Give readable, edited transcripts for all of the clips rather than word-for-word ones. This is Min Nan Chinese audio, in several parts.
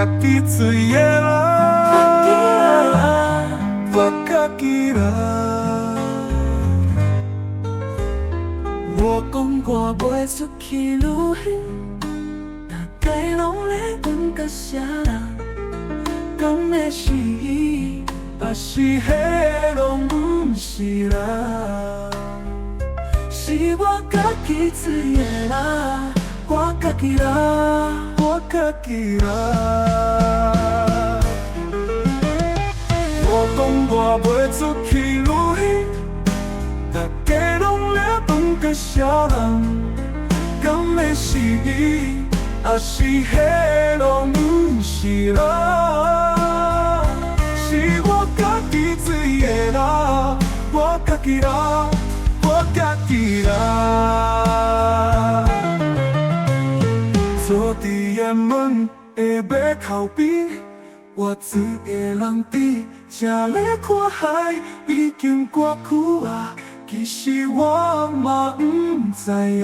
家己追的人，我家己人。我講我袂出去旅行，大家攏咧問甲啥人？敢會是伊，抑是彼个攏毋是人？是我家己追的人，我家己人，我家己人。我講我袂出去旅行，大家攏咧問甲啥人？敢會是伊，抑是彼个攏毋是人？是我家己追的人，我家己人，我家己人。坐佇的門的碼頭邊，我一个人佇這咧看海，已經偌久啊，其實我嘛毋知影。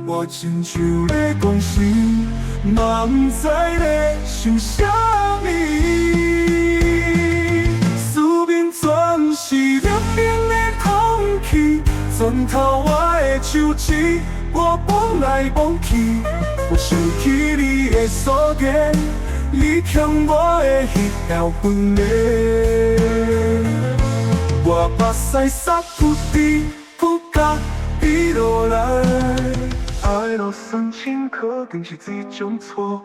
我親像咧講心，嘛毋知咧想啥物。四面全是涼涼的空氣，鑽透我的手指，我摸來摸去，我想起你的素顏，你欠我的彼條婚禮。我目屎捒不知不覺滴落來，愛若算深可能是一種錯，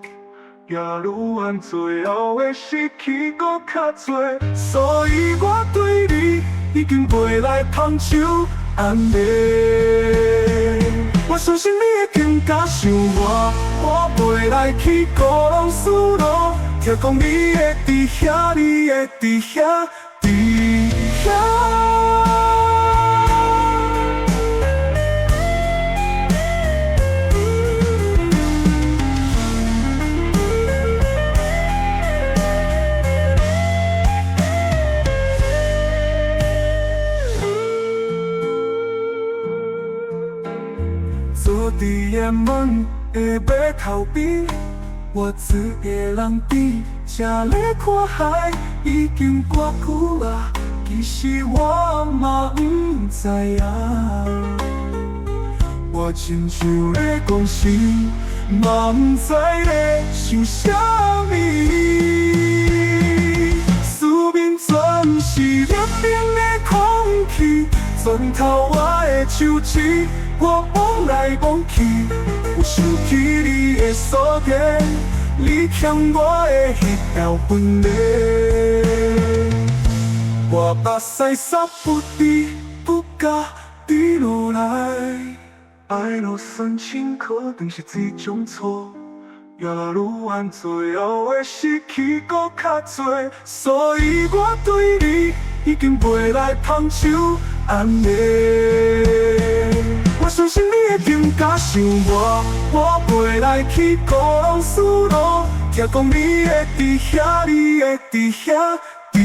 也愈晚最後會失去閣較濟，所以我對你已經袂來放手按呢。我相信你會更加想我，我飛來去孤浪斯路，聽講你會佇遐，你會佇遐，佇遐。坐佇的門的碼頭邊，我一个人佇這咧看海，已經偌久啊，其實我嘛毋知影。我親像咧講心，嘛毋知咧想啥物。四面全是涼涼的空氣，鑽透我的手指，我摸來摸去，有想起你的素顏，你欠我的彼條婚禮。我目屎捒不知不覺滴落來，愛若算深，可能是一種錯，也愈晚最後會失去閣較濟，所以我對你已經袂來放手按呢。我相信你會更加想我，我飛來去孤浪斯路，聽講你會佇遐，你會佇遐，佇